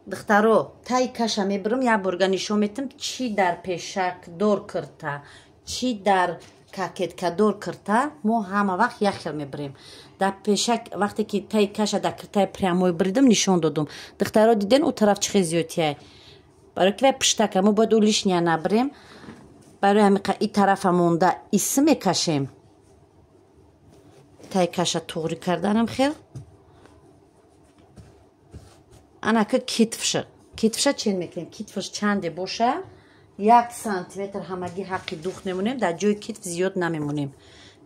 Духтаро, тай каша мебирам, як борга нишон метам, чӣ дар пешакдор кирта, чӣ дар кокеткадор кирта, мо ҳама вақт як хел мебирем. Дар пешак вақте ки таи каша дар киртаи прямой бридам, нишон додум. Духтаро, диден, ӯ тараф чӣ хел зиёдтия? Барои ки вай пуштака, мо бояд ӯ лишния набирем. Барои ҳамиқа и тарафа монда иси мекашем. Таи каша туғрӣ карданам хел. Анака китфша. Китфша чен мекунем. Китфш чанде боша? 1 сантиметр ҳамагӣ ҳаққи дух мемонем, дар ҷои китф зиёд намемонем.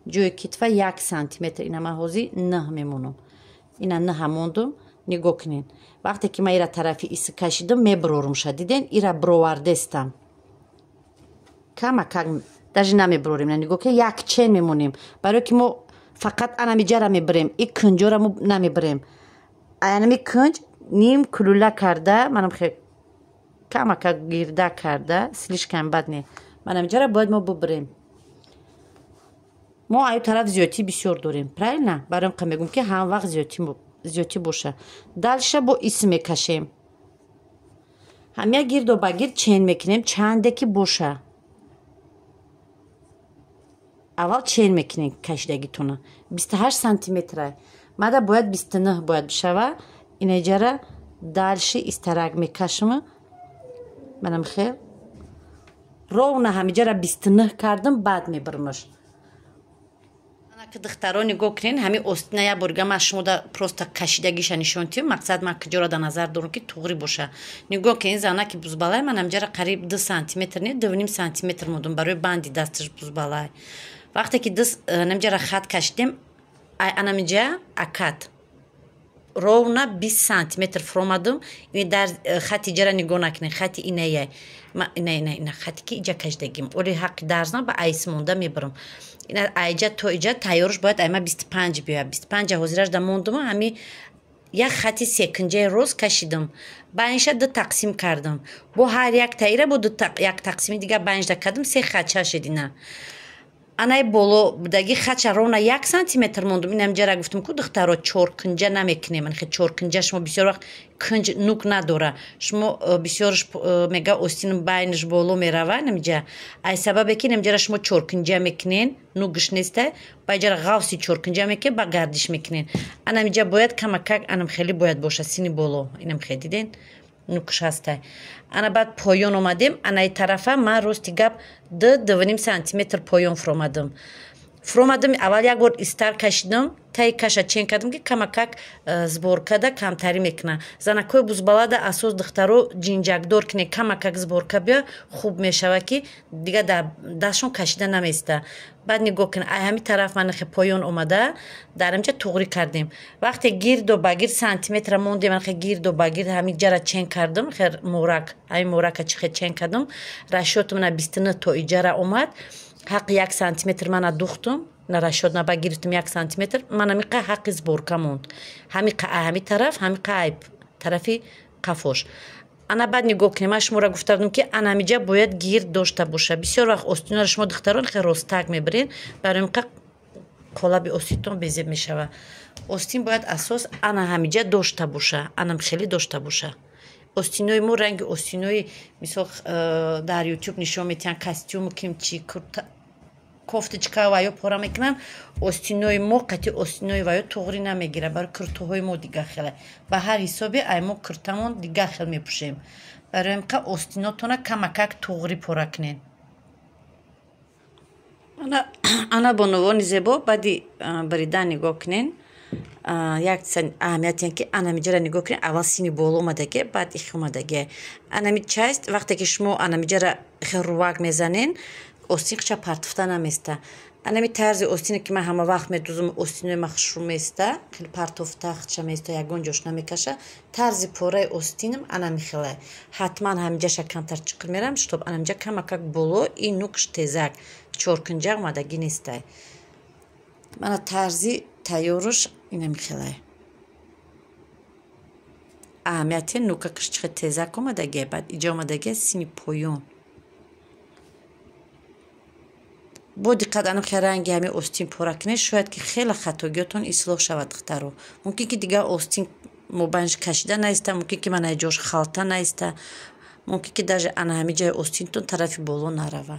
Ҷои китфа 1 сантиметр, ина ман ҳозир 9 мемонам. Ина 9 мондум, нигоҳ кунед. Вақте ки ман ира тарафи иси кашидам, мебирорумша, диден, ира бировардестам. Камакак даже намебирорем, нигоҳ кунед, як чен мемонем. Барои ки мо фақат анамиҷара мебирем, и кунҷора мо намебирем. Анами кунҷ ним кулула карда, манам хел камака гирда карда, слишком бад не. Манамиҷара бояд мо бубирем. Мо аю тараф зиёдтӣ бисёр дорем, правильно? Барои қа мегӯм, ки ҳам вақт зиёдтӣ боша. Дальше бо ис мекашем. Ҳамя гирду ба гирд чен мекунем, чанде ки боша. Аввал чен мекунем кашидагитона. 28 сантиметра. Мада бояд 29 бояд бишава. Инаҷара дальше истарак мекашам. Манам хел ровно ҳамиҷара 29 кардам, баъд мебирамаш. Ки духтаро, нигоҳ кунед, ҳами остина як борга ман шумода просто кашидагиша нишон тиём. Мақсад ман куҷоро дар назар дорам, ки туғрӣ боша. Нигоҳ кунед, занаки бузбалай, ман ҳамиҷара қариб 2 сантиметр, не, 2,5 сантиметр мондум барои банди дасташ бузбалай. Вақте ки намиҷара хат кашидем, анамиҷа акат ровно 20 сантиметр фуромадум. Дар хати иҷара нигоҳ накунед, хати иная, ина, ина, ина хати ки иҷа кашидагим, оли ҳаққи дарзна ба айс монда мебарам. Ина айҷа то иҷа тайёрш бояд айма 25 биёяд. 25 ҳозираш да мондум, ҳами як хати секинҷаи рост кашидам, байниша ду тақсим кардам, бо ҳар як таира бо як тақсими дигар байнишда кардам, се хатча шид. Ина анаи боло будаги хатша ровно 1 сантиметр мондум. Инам ҷара гуфтум ку, духтаро, чоркунҷа намекунем. Хе чоркунҷа шумо бисёр вақт кунҷ нук надора. Шумо бисёрш мега остин байниш боло мерава намиҷа. Ай сабабе ки намиҷара шумо чоркунҷа мекунен, нугш неста, ба иҷара ғавси чоркунҷа мекунен, ба гардиш мекунен. Анамиҷа бояд камакак анам хеле бояд боша сини боло. Инам хе диден, нукш ҳастай. Ана баъд поён омадем. Анаи тарафа ман, рости гап, 2-2,5 сантиметр поён фуромадам. Фуромадам, аввал як бор истар кашидам, таи каша чен кардам, ки камакак сборкада камтарӣ мекуна. Занакҳои бузбалада асос, духтаро, ҷинҷакдор кине, камакак сборка биё, хуб мешава, ки дига дар дастшон кашида намеиста. Баъд нигоҳ кун, ай ҳами тараф манахе поён омада, дар ҳамҷа туғрӣ кардем. Вақте гирду ба гирд сантиметра мондем, манахе гирду ба гирд ҳами ҷара чен кардам, хер морак, ҳами морака чихе чен кардам, расчёту мана 29 то иҷара омад. Ҳаққи 1 сантиметр мана духтум, на расчёт наба гирифтум 1 сантиметр, мана миқа ҳаққи сборка монд. Ҳамиқа ҳами тараф, ҳамиқа ай тарафи қафош. Ана баъд нигоҳ кунем, ман шуморо гуфта будам, ки ана ҳамиҷа бояд гирд дошта боша. Бисёр вақт остинро шумо, духтарон, хе ростак мебирен, барои миқа қолаби остинтон безеб мешава. Остин бояд асос ана ҳамиҷа дошта боша, анам хеле дошта боша. Остинои мо ранги остинои, мисол, дар Ютуб нишон метиҳанд, костюму кимчи, кофточка ва ё пора мекунанд, остинои мо қати остинои ва ё туғрӣ намегирад. Барои куртуҳои мо дига хеле, ба ҳар ҳисоби ай мо куртамон дига хел мепӯшем. Барои ҳамқа остинотона камакак туғрӣ пора кунед. Ана бонувони зебо, баъди бридан нигоҳ кунед, як аҳамияте ки анамиҷара нигоҳ кунед. Аввал сини боло омадаге, баъд ихи омадаге. Анами часть, вақте ки шумо анамиҷара хел рувак мезанен, остин хича партуфта наместа. Анами тарзи остине ки ман ҳама вақт медузам, остинои ма хушрӯ места, хеле партофта хича места, ягон ҷош намекаша. Тарзи пораи остинам анами хеле. Ҳатман ҳамиҷаша камтар чиқир мерам, чтоб анамиҷа камакак боло и нукш тезак чоркунҷа омадагӣ нестай. Мана тарзи тайёруш инами хеле. Аҳамияти нукакаш чихе тезак омадагия, баъд иҷа омадагия сини поён. Бо диққат анам хел ранги ҳами остин пора кунед, шояд ки хеле хатогиётон ислоҳ шавад, духтаро. Мумкин ки дигар остин Мобайнш кашида наиста, мумкин ки мана ҷош халта наиста, мумкин ки даже ана ҳами ҷои остинтон тарафи боло нарава.